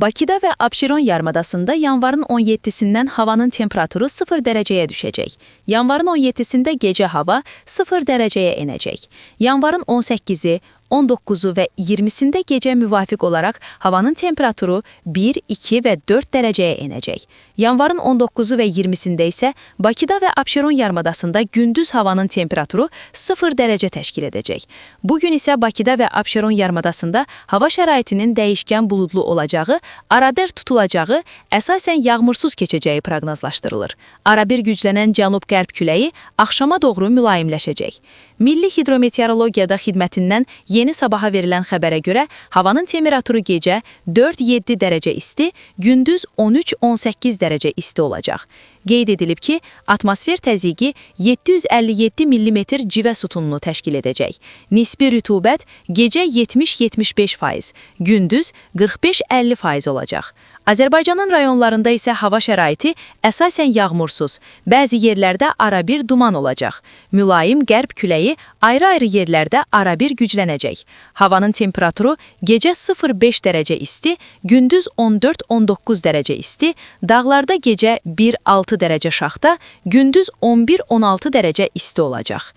Bakıda və Abşeron yarımadasında yanvarın 17-sindən havanın temperaturu 0 dərəcəyə düşəcək. Yanvarın 17-sində gecə hava 0 dərəcəyə enəcək. Yanvarın 18-i, 19-u və 20-sində gecə müvafiq olaraq havanın temperaturu 1, 2 və 4 dərəcəyə enəcək. Yanvarın 19-u və 20-sində isə Bakıda və Abşeron yarımadasında gündüz havanın temperaturu 0 dərəcə təşkil edəcək. Bu gün isə Bakıda və Abşeron yarımadasında hava şəraitinin dəyişkən buludlu olacağı, arabir tutulacağı, əsasən yağmursuz keçəcəyi proqnozlaşdırılır. Arabir güclənən cənub-qərb küləyi axşama doğru mülayimləşəcək. Milli Hidrometeorologiyada xidmətindən Yeni Sabaha verilən xəbərə görə havanın temperaturu gecə 4-7 dərəcə isti, gündüz 13-18 dərəcə isti olacaq. Qeyd edilib ki, atmosfer təzyiqi 757 mm civə sütununu təşkil edəcək. Nisbi rütubət gecə 70-75%, gündüz 45-50% olacaq. Azərbaycanın rayonlarında isə hava şəraiti əsasən yağmursuz, bəzi yerlərdə arabir duman olacaq. Mülayim qərb küləyi ayrı-ayrı yerlərdə arabir güclənəcək. Havanın temperaturu gecə 0,5 dərəcə isti, gündüz 14-19 dərəcə isti, dağlarda gecə 1-6 dərəcə şaxta, gündüz 11-16 dərəcə isti olacaq.